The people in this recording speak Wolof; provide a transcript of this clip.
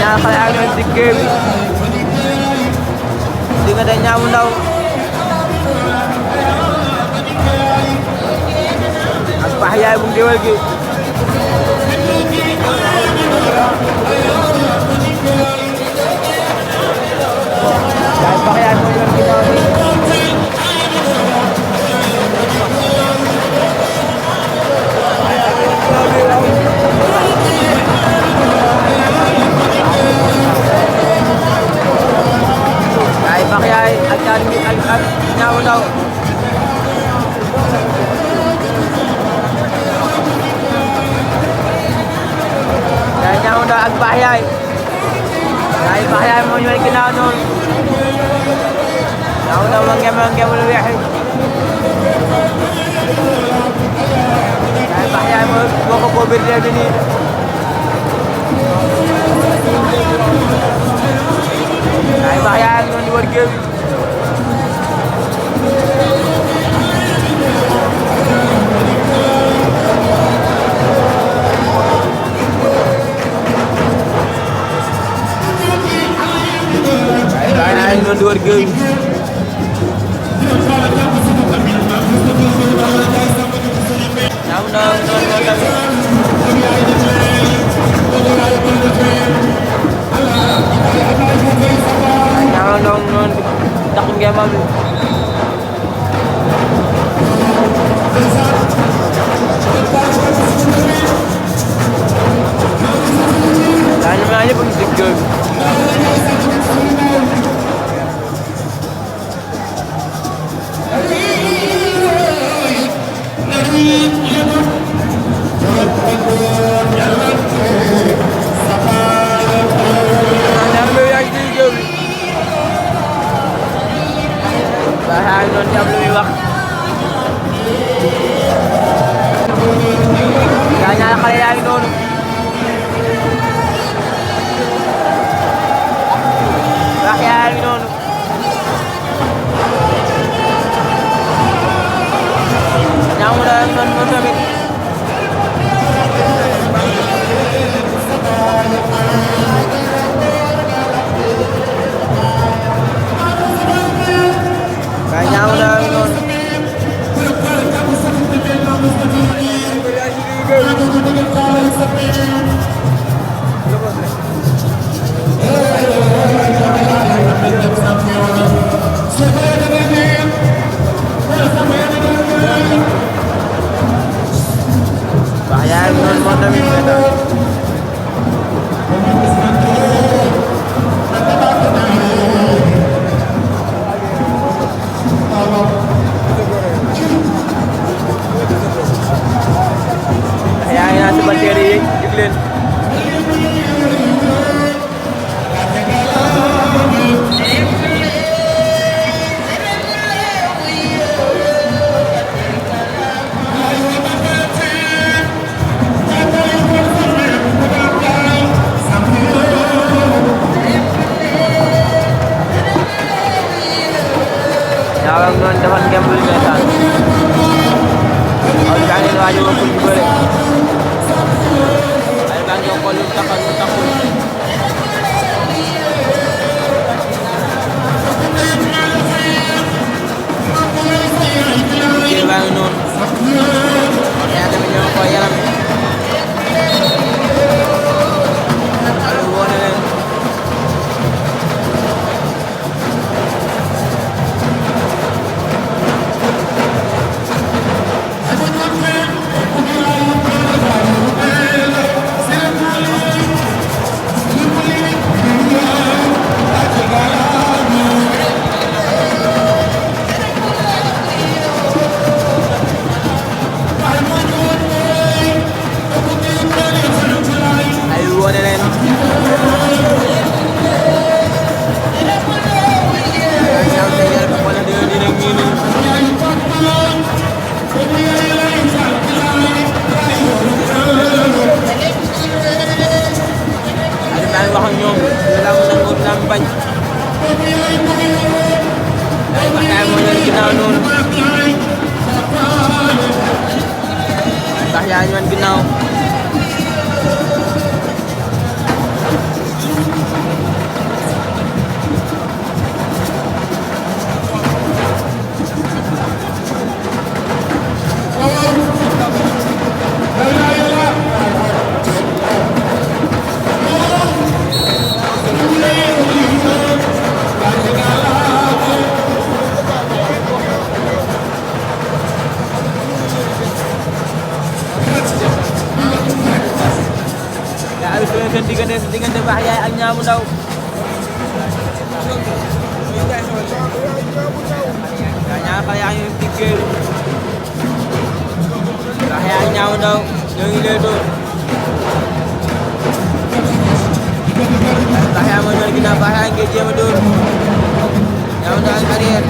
ñaar xale ak ñoom ci géew bi diggante Niang bu Ndaw ak Pax Yaay bu Ngéwél gi Pax Yaay moo yor ginnaaw bi Pax Yaay ak Niang bu Ndaw Niang bu Ndaw ak Pax Yaay Pax Yaay moo ñëw ginnaaw noonu Niang bu Ndaw ma ngem lu weex Pax Yaay moo ko biir léegi nii Pax Yaay ak noonu di wër géew bi Pax Yaay noonu di wër géew bi Niang bu Ndaw noonu tamit Niang bu Ndaw noonu tax ngemam li daa ñu maa ñëpp a ngi si géew bi waaye noonu ci am lu muy wax yaa ñaari xale yaa ngi noonu wax yaa ngi noonu Niang bu Ndaw noonu tamit waaye Niang bu Ndaw noonu Pax Yaay noonu moom tamit yaa ngi naan si banteer yi jig leen Niang ak noonu defal ngemb li meetaan aw gaa ngeen waaj a wëkkul ci bëre ay gaa ngi xool lu taxul kii baa ngi noonu yaa tamit ñoo ko yaram Aliou woone leen yaa ñu wan ginnaaw baax yaay ak ñaamu ndaw ñaar xale yaa ngi diggéey baax yaay ak ñaamu ndaw ñoo ngi leetoo baax yaay moo ñëw ginnaaw baax yaay ngi jéem a dóor ñaamu ndaw ak arrière